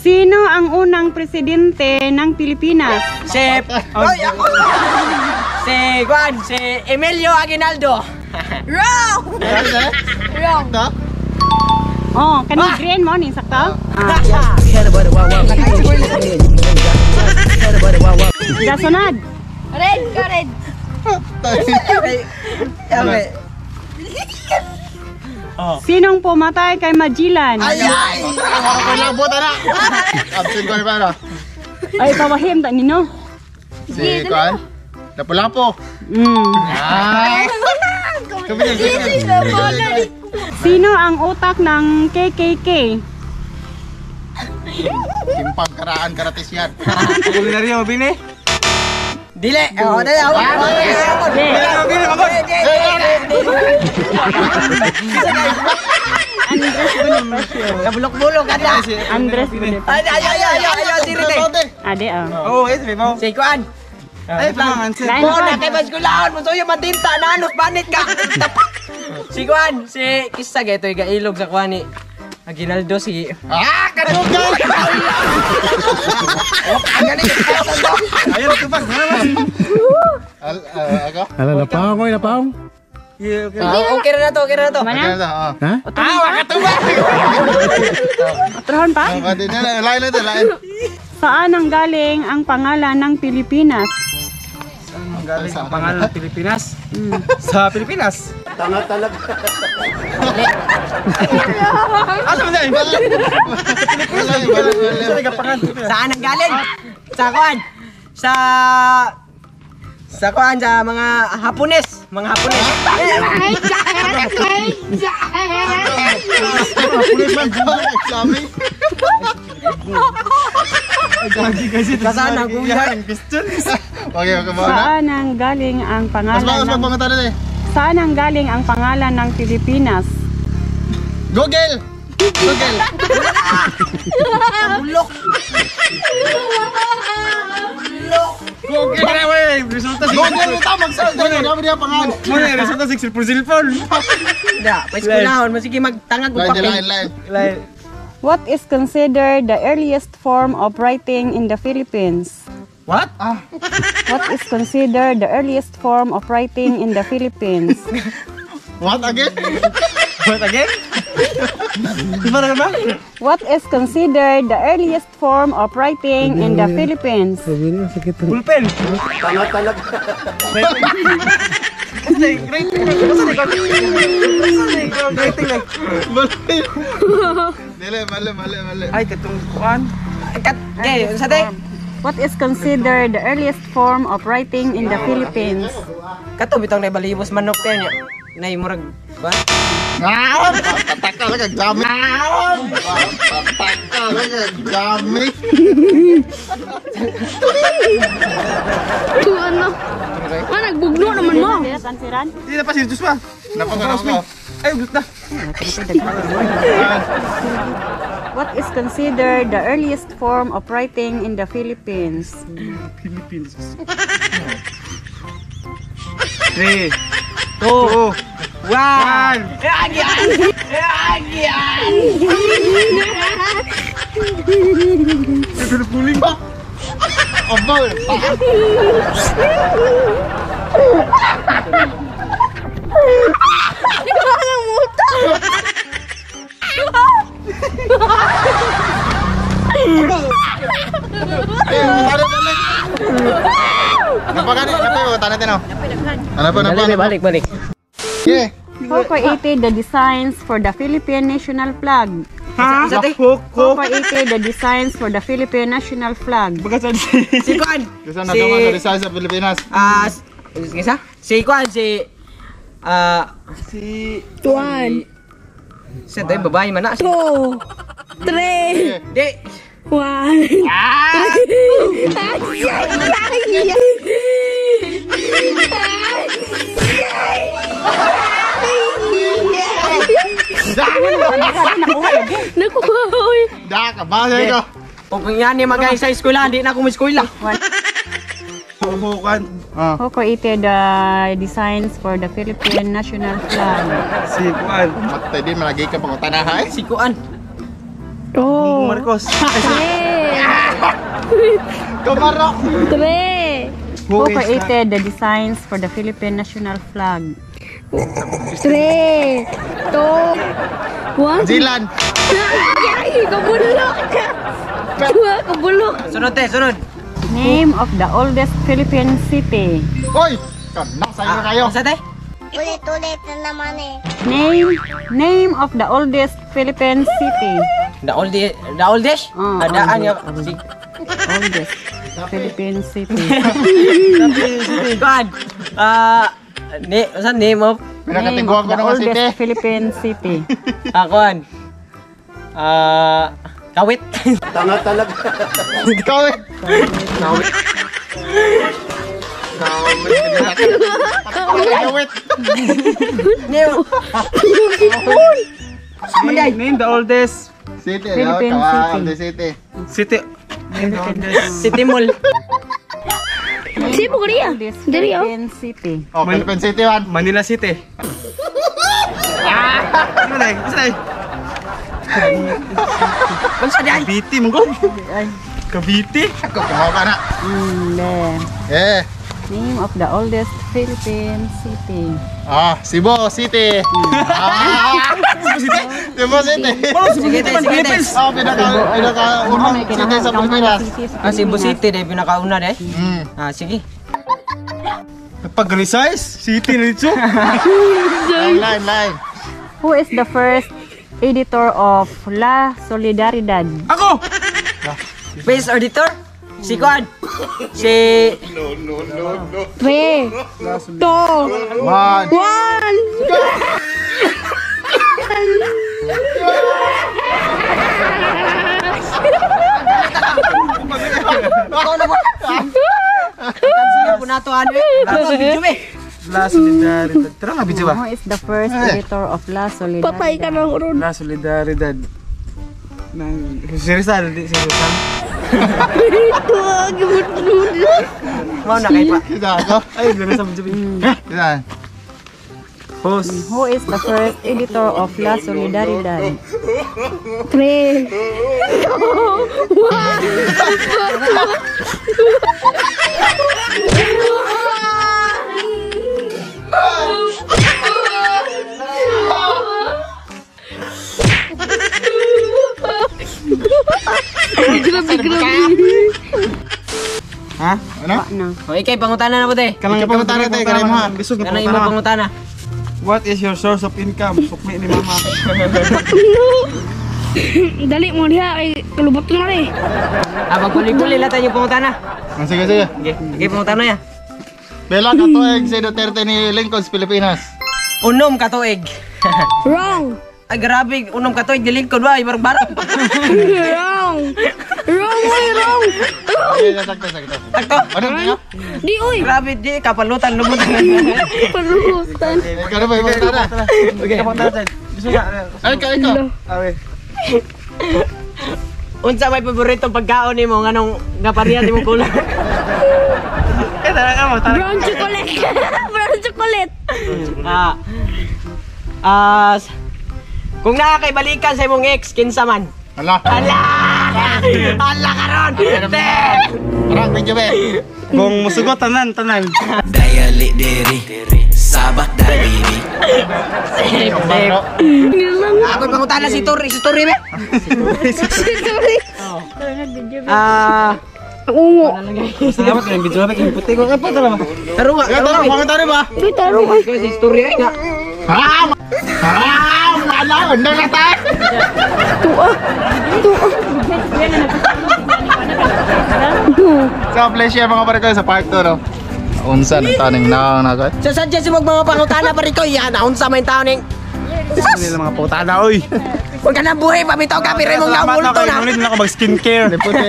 Sino ang unang presidente ng Pilipinas? Si Oy, ako. Si Juan, si Emilio Aguinaldo. Wrong! Wrong. Na? Oh, kani green mo ni sakto? Ah. Gasunod. Red ka, red. Okay. Sinong pumatay kay Magellan? Ay ay. Ako labot ana. Absent ko ni para. Ay, pawahim ta nino. Si Kuan. Lapu-lapu. Ah. Kabigil, kabigil. Sino ang utak ng KKK? Simpang karaan karatisyan. Kulinaryo, bini. Dili. Oh, dali ako. Okay. Bini, magod. Andres Bonifacio. Kabulok-bulok ka na. Andres Bonifacio. Ay ay ay ay ay ay sirite. Ade, oh. Oo, eh, sabi mo. Si Kuan. Ay, pang answer. Lain Mo pa. na kay Baskulahon mo suyo matinta na anos banit ka. Tapak. Si Kuan, si kisa gaytoy gailog sa kuan ni Aguinaldo si Ah, kadugay. Ayun, tubag. Ako? Ala, napaong ko, napaong. Yeah, okay. Ah, okay na to, okay na to. Mana? Okay na to, ah. Ha? Ah, wakatuba. Otrohon pa? Ah, di na, lain na to, lain. Saan ang galing ang pangalan ng Pilipinas? Ang galing ang pangalan ng Pilipinas? Sa Pilipinas. Tanga talaga. Asa man dai? Wala, wala, wala. Sa pangalan Pilipinas. Saan ang galing? Sa kuan. Sa kuan sa mga Hapones, mga Hapones. Sabi. Kasaan ang kuya? Question. Okay, ba na? Saan ang galing ang Mas pangalan mas ng magpangutana na eh. Saan ang galing ang pangalan ng Pilipinas? Google! Google! Bulok. Google na wey, resulta sa Google ito, magsabi na namin niya pangalan. Muna, resulta sa cellphone. Da, paskulahon mo sige magtangag og Lain, papel. lain, lain. Like, What is considered the earliest form of writing in the Philippines? what? What is considered the earliest form of writing in the Philippines? What again? What again? Di ba na ba? What is considered the earliest form of writing in the Philippines? Sabi niya, sakit. Pulpen. Tanga talaga. Kasi like, writing like, kasi like, writing like, Mali. Dili, mali, mali, mali. Ay, katong kuan. Kat, okay, unsa te? What is considered the earliest form of writing in the Philippines? Kato bitong nay balibos manok te nya. Nay murag kuan. Ah! Pataka lang ang dami. Pataka lang ang dami. Ano? Ah, nagbugno naman mo. Ansiran? Hindi na pa si Joshua. Napangaraw ko. Ay, ugot na. What is considered the earliest form of writing in the Philippines? Philippines. 3, 2, 1. Agyan! Agyan! Puling ba? Aba! Eh, tara dali. Napagani, napay, tara din oh. Ano pa, ano pa? Balik, balik. Yeah. Who created the designs for the Philippine national flag? Ha? Sa te? Hook, Who hook. created the designs for the Philippine national flag? Baga sa Si Kuan. Kasi nagawa sa design sa Pilipinas. Ah, sige sa? Si Kuan, si Si One, si tayo babae man na. 2, 3, Di. 1. Ah! Nakuha, oy. Da, kabasa ko. Kung yan ni magay sa eskwela, di na ako mo eskwela. Hukan. Ah. Who created the designs for the Philippine national flag? Si Kuan. Matay din malagi ka pangutana ha. Si Kuan. Two. Marcos. Three. Kumarok. Three. Who created the designs for the Philippine national flag? 3, 2, 1. Zealand. Ay, kabulok ka. Kabulok. Sunod te, sunod. Name of the oldest Philippine city. Oy! Kanak sa inyo kayo. Unsa te? Ulit-ulit na naman eh. Name of the oldest Philippine city. The oldest, the oldest? Oh, Adaan nga oldest. si Oldest Philippine city. Kuan. Ni unsa name of Name Pinakatiguan of ko the ng city. oldest Philippine city. Kuan. Kawit. Ikaw eh. Kawit. Kawit. Name Name the oldest City. Philippine City. City. City. city. Name the oldest City Mall. Sino Korea? Oldest Diri oh. Philippine city. Oh, Philippine City man. Manila City. Ano na? Ano na? Unsa di ay? Cavite, mong god. Cavite. Ako, kumaw ka na. Then, Eh. name of the oldest Philippine city. Ah, Cebu City. Ah, Cebu City? Cebu City. Sige te, sige te. Ah, pinaka unang city sa Pilipinas. Ah, Cebu City dai pinakauna dai. Hmm. Ah, sige. Pag size, city na dito. Line, line, line. Who is the first editor of La Solidaridad? Ako! Base auditor? Si Kuan. Si 3, 2, One. 1. Sige po nato ano eh. Nato video eh. La Solidaridad. Tara nga, video ba? Who is the first editor of La Solidaridad? Patay ka ng uron. La Solidaridad. Nang si Rizal, di si Rizal. Tuwag mo. Mao na kay pa. Kita ako. Ay, gano'n sa video. Kita. Host. Who is the first editor of La Solidaridad? 3, 2, 1. Grabe, grabe. Ha? Ano? Ano? O ikay pangutana na po te. Ikaw pangutana tayo, kanay mo, ha? Bisog na Kanang imo pangutana. pangutana. What is your source of income? Sukli ni mama. Dali mo diha kay kalubot na rin. Ah, magpuli-puli lang tayo pangutana. Ah, sige, sige. Sige, sige pangutana ya. Bela katuig si Duterte ni Lincoln sa Pilipinas. Unom ka tuig. Wrong. Ay grabe, unom ka tuig dilingkod ba, barang barang. Wrong. Wrong, oy, wrong. Sige, sakto, sakto. Takto. Ano? Ano? Di, oy. Grabe di kapalutan lumutan. Parutan. Ikaw na ba yung pangutana? Okay. Pangutana tayo. Bisog ka. Ay, ikaw, ikaw. Awe. Unsa may paboritong pagkaon nimo nganong napareha nimo kulay? Eh, tara ka mo, tara. Brown chocolate. Brown chocolate. Kung naa kay balikan sa imong ex kinsa man? Ala. Ala! Ala karon. Te! Tara, video be. Kung musugot, tanan, tanan. Dayali diri, sabak da baby. Safe, safe. Nilang. Ako pangutana si Tori, si Tori be. Sorry. Ah, Ang ungo. Salamat kayong video na kayong puti ko. Apa tara ba? taro nga, Ikaw, taro tara, nga. pangutana ba? Uy, tarong ay. Si Tori ay nga. Ah! Ah! Wala! Undang na tayo! Tuwa. Tuwa. So, pleasure mga pare ko sa part 2, no? Unsa ng taning na na ko. Sa sadya si mga pangutana pa rito, yan, unsa may taon ning Nila mga putana, oy. Huwag ka na buhay, pamitaw ka, pero imong Salamat na naumulto kayo. na. Ngunit na ako mag-skincare. Puti.